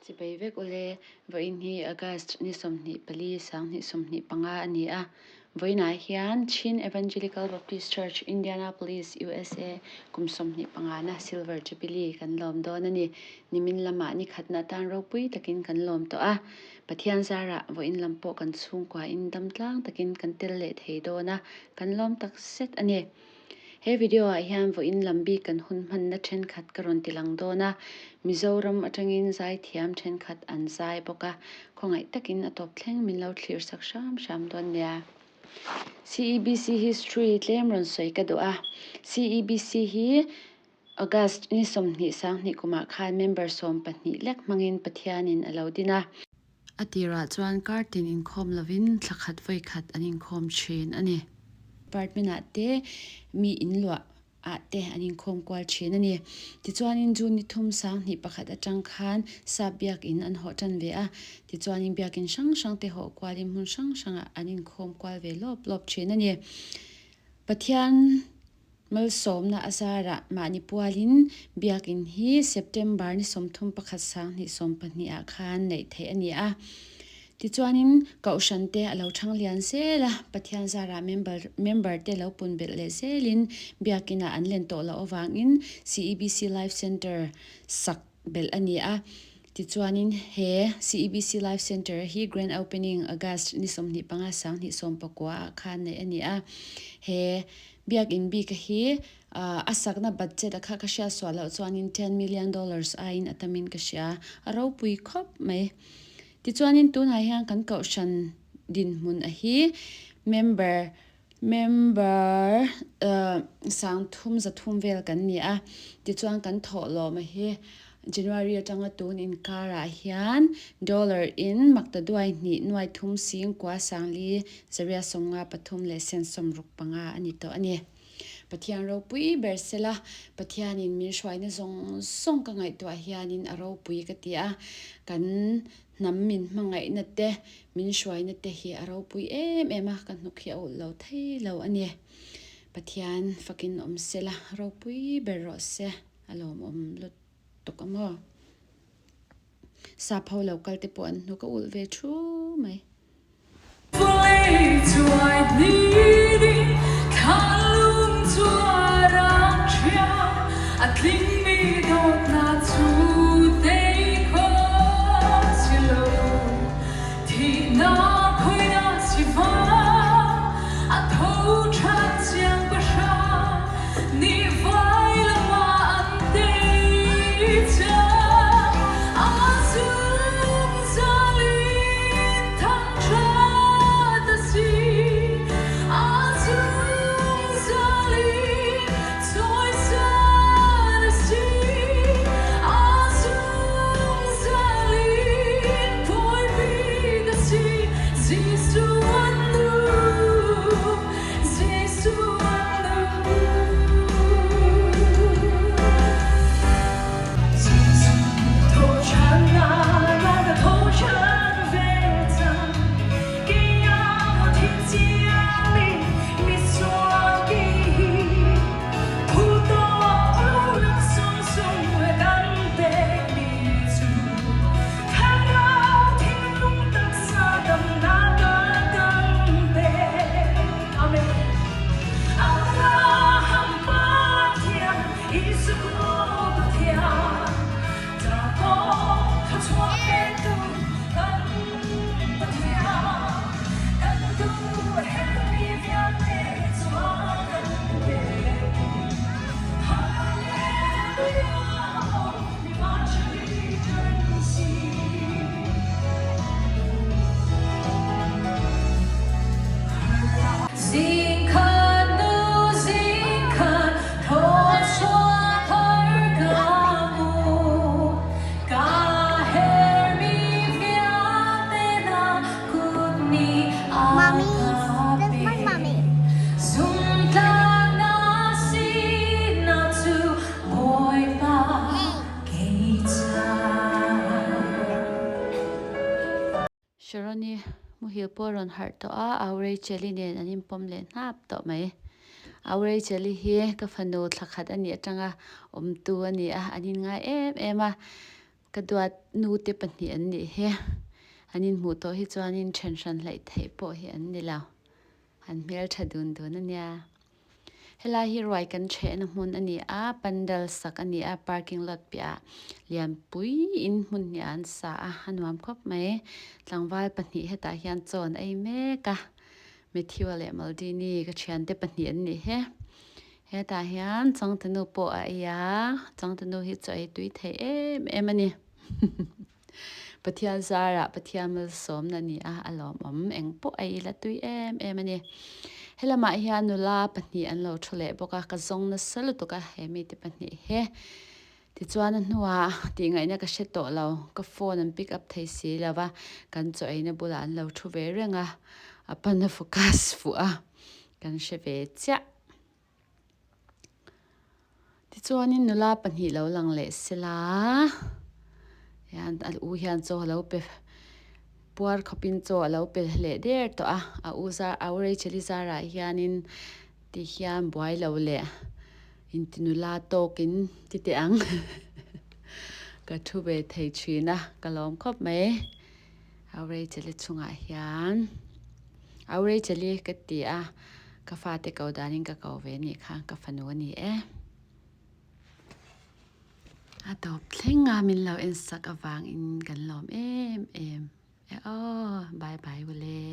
Chibai vek ule, vawiin hi August ni 24, 2025 a ni a. Vawiinah hian Chin Evangelical Baptist Church, Indianapolis, USA kum 25 na Silver Jubilee kan lawm dawn a ni. Nimin lamah ni khatna atan ropui takin kan lawm tawh a. Pathian zarah vawiin lam pawh kan chhungkuain dam tlang takin kan tel leh thei dawn a, kan lawm tak zet a ni. He video ah hian vawiin lam bik kan hun hmanna thenkhat ka rawn ti lang dawn a, Mizoram atangin zaithiam thenkhat an zai bawk a, khawngaih takin a tawp thleng min lo thlir sak hram hram dawn nia. CEBC history tlem rawn sawi ka duh a, CEBC hi August ni 20 sanghnih kumah khan member 12 lek hmangin Pathianin a lo din a. A tirah chuan kar tin inkhawm lovin thla khat vawi khat an inkhawm thin a ni. Apartment ah te mi in luah ah te an inkhawm kual thin a ni. Tichuanin June ni thum 2001 atang khan sap biakin an hawh tan ve a. Tichuanin biakin hrang hrang te hawh kualin hmun hrang hrangah an inkhawm kual ve lawp lawp thin a ni. Pathian. Malsawmna a zarah mahni pualin Biakin hi September ni 31 2020 ah khan neih theih a ni a. Tichuanin Kohhran te a lo thang lian zel a, Pathian zarah member member te lo pun belh leh zelin Biakinah an len tawh loh avangin CEBC Life Centre sak belh a ni a. Tichuanin he CEBC Life Centre hi Grand Opening August ni 25 2019 ah khan neih a ni a. He Biakin bik hi a sakna budget a kha ka hriat suah loh chuanin $10 million aiin a tamin ka hria. A ropui khawp mai. Tichuanin tunah hian kan kohhran dinhmun a hi member member 330 vel kan ni a. Tichuan kan thawhlawm a hi January atanga tun inkarah hian dollar in maktaduai hnih nuai thum sing kua sangli zaria 53 leh sen 65 a ni tawh a ni. Pathian ropui ber sela, Pathianin min hruaina zawng zawng ka ngaihtuah hianin a ropui ka ti a, kan hnam min hmangaihna te, min hruaina te hi a ropui em em a, ka hnuk hi a ulh lo thei lo a ni. Pathian fakin awm sela, ropui ber rawh se. A lawmawm lutuk a maw? Sap ho lo kal te pawh an hnuk a ulh ve thu mai. Mommy, that's my mommy. Sharoni muhil pawh a rawn harh tawh a, Au Rachel-i nen an inpawm leh hnap tawh mai. Au Rachel-i hi ka fanu thla khat a nih atanga awmtu a ni a, an inngai em em a. Ka duat nute pahnih an nih hi. An inhmuh tawh hi chuanin then hran hleih theih pawh hi an ni lo. An hmeltha dun dun a nia. Helai hi ruai kan chhehna hmun a ni a, pandal sak a ni a, parking lot piahah lianpui in hmun hnih ah an sa a, a nuam khawp mai. Tlangval pahnih hetah hian chaw an ei mek a, Matthew-a leh Maldini ka thiante pahnih an nih hi. Hetah hian changtanu pawh a ei a, changtanu hi chaw ei tui thei em em a ni. Pathian zarah Pathian malsawmna a ni a, a lawmawm eng pawh a ila tui em em a ni. Helamah hian nula pahnih an lo thu leh bawk a, ka zawng nasa lutuk a he mite pahnih hi. Tichuan a hnuah tih ngaihna ka hre tawh lo, ka phone an pick up thei si lo va, kan chaw eina bulah an lo thu ve reng a, a pan a focus fuh a, kan hre ve chiah. Tichuanin nula pahnih lo lang leh sela hian a u hian chaw a lo pe puar khawpin chaw a lo pe leh der tawh a, a u zar a u Rachel-i zarah hianin ti hian buai lo leh inti nula tawkin ti teh ang ka thu ve thei thin a ka lawm khawp mai a u Rachel-i chungah hian a u Rachel-i ka ti a. Ka fate ko danin ka ko ve nih kha ka fanu a ni e. A tawp thleng a min lo en sak avangin kan lawm em em e aw. Bye bye ule.